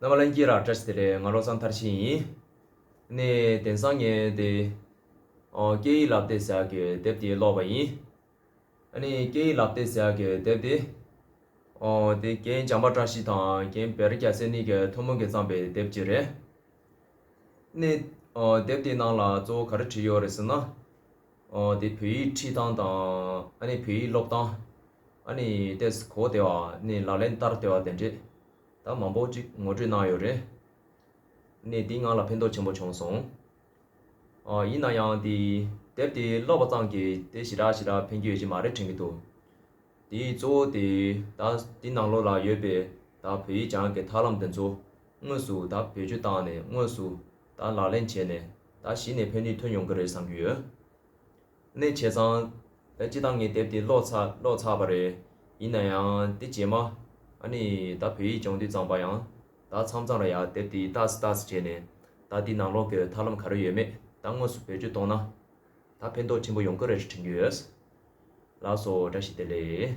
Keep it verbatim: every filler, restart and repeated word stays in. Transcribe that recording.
རྣམ་པ་ལྷན་རྒྱས་ལ་བཀྲ་ཤིས་བདེ་ལེགས། ང་བློ་བཟང་མཐར་ཕྱིན་ཡིན། ནས་དེང་སང་ངས་དེ་ཨོ་སྐད་ཡིག་ལབ་དེབ་ཟེར་ཡག་གི་དེབ་དེ་ཀློག་པ་ཡིན། ཨ་ནི་སྐད་ཡིག་ལབ་དེབ་ཟེར་ཡག་གི་དེབ་དེ་ཨོ་དེ་རྒན་བྱམས་པ་བཀྲ་ཤིས་དང་རྒན་བེ་རི་རྒྱལ་མཚན་གཉིས་ཀྱིས་ཐུན་མོང་གིས་བརྩམས་པའི་དེབ་ཅིག་རེད། ནས་ཨོ་དེབ་དེའི་ནང་ལ་གཙོ་བོ་ག་རེ་བྲིས་ཡོད་རེད་ཟེར་ན། ཨོ་དེ་བོད་ཡིག་ཁྲིད་སྟངས་དང་ཨ་ནི་བོད་ཡིག་སློབ་སྟངས། ཨ་ནི་ཏོག་ཙམ་གོ་བདེ་བ་ནི་ལག་ལེན་བསྟར་བདེ་བ་དེ་འདྲས་ད་མང་པོ་ཅིག་ངོ་སྤྲོད་གནང་ཡོད་རེད། ནས་འདི་ང་ལ་ཕན་ཐོགས་ཆེན་པོ་བྱུང་སོང་། ཨ་ཡིན་ན་ཡང་འདི་དེབ་དེ་ཀློག་པ་ཙམ་གྱིས་དེ་ཞེ་དྲག་ཞེ་དྲག་ཕན་གྱི་ཡོད་ཀྱི་མ་རེད་དྲན་གྱི་འདུག་དེའི་གཙོ་བོ་དེ་ད་འདི་ནང་ལོགས་ལ་ཡོད་པའི་ད་བོད་ཡིག་སྦྱང་གི་ཐབས་ལམ་དེ་ཚོ་དངོས་སུ་ད་བེད་སྤྱོད་བཏང་ནས་དངོས་སུ་ད་ལག་ལེན་བྱས་ནས་ད་གཞི་ནས་ཕན་ནུས་ཐོན་ཡོང་གི་རེད་བསམ་གྱི་ཡོད། ནས་བྱས་ཙང་ད་སྤྱིར་བཏང་ངས་དེབ་དེ་ཀློག་ཚར་ཀློག་ཚར་བ་རེད། ཡིན་ན་ཡང་དེ་རྗེས་མ་ཨ་ནི་ད་བོད་ཡིག་སྦྱོང་དུས་ཙམ་པ་ཡང་ད་མཚམས་མཚམས་ལ་ཡང་དེབ་དེ་ལྟ་ཙམ་ལྟ་ཙམ་བྱས་ནས་ད་འདི་ནང་ལོགས་ཀྱི་ཐབས་ལམ་ག་རེ་ཡོད་མེད་ད་དངོས་སུ་བེད་སྤྱོད་གཏོང་ན་ད་ཕན་ཐོགས་ཆེན་པོ་ཡོང་གི་རེད་དྲན་གྱི་ཡོད། ལགས་སོ། བཀྲ་ཤིས་བདེ་ལེགས།